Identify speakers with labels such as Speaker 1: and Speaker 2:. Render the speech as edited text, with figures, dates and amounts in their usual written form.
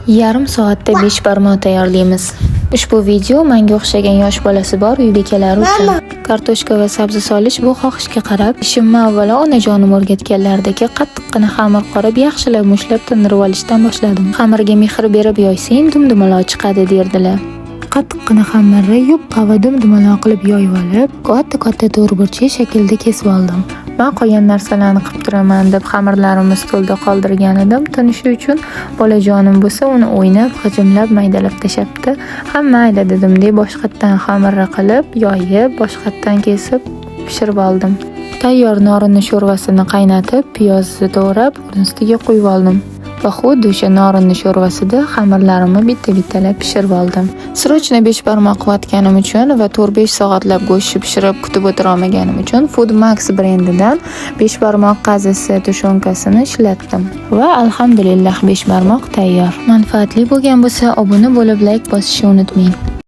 Speaker 1: Yarim soatda beshbarmoq tayyorlaymiz. Ushbu video menga o'xshagan yosh bolasi bor uy bekalari uchun. Kartoshka va sabzi solish bu xohishga qarab. Ishimni avvalo onajonim o'rgatganlaridek qattiqqina xamir qorib, yaxshilab mushtlab tindirib olishdan boshladim. Xamirga mehr berib yoysang, dum-dumaloq chiqadi, derdilar. Qattiqqina xamirni yupqa va dum-dumaloq qilib yoyib olib, katta-katta to'rtburchak shaklda kesib oldim. Man qolgan narsalarni qilib turaman deb xamirlarimni stolda qoldirgan edim tinishi uchun. Bolajonim bo'lsa uni o'ynab, g'ijimlab, maydalab tashlabdi. Ha, mayli, dedim-de, boshqatdan xamirni qilib, yoyib, boshqatdan kesib pishirib oldim. Tayyor norinni sho'rvasini qaynatib, piyozni to'g'rab, uni ustiga quyib oldim. Va xuddi o'sha norinni sho'rvasida xamirlarimni bitta-bittalab pishirib oldim. Срочно beshbarmoq qilayotganim uchun va 4-5 soatlab go'shtni pishirib kutib o'tira olmaganim uchun Food Max brendidan beshbarmoq qazisi, тушёнка sini ishlatdim. Va alhamdulillah, beshbarmoq tayyor. Manfaatli bo'lgan bo'lsa, obuna bo'lib, layk bosishni unutmang.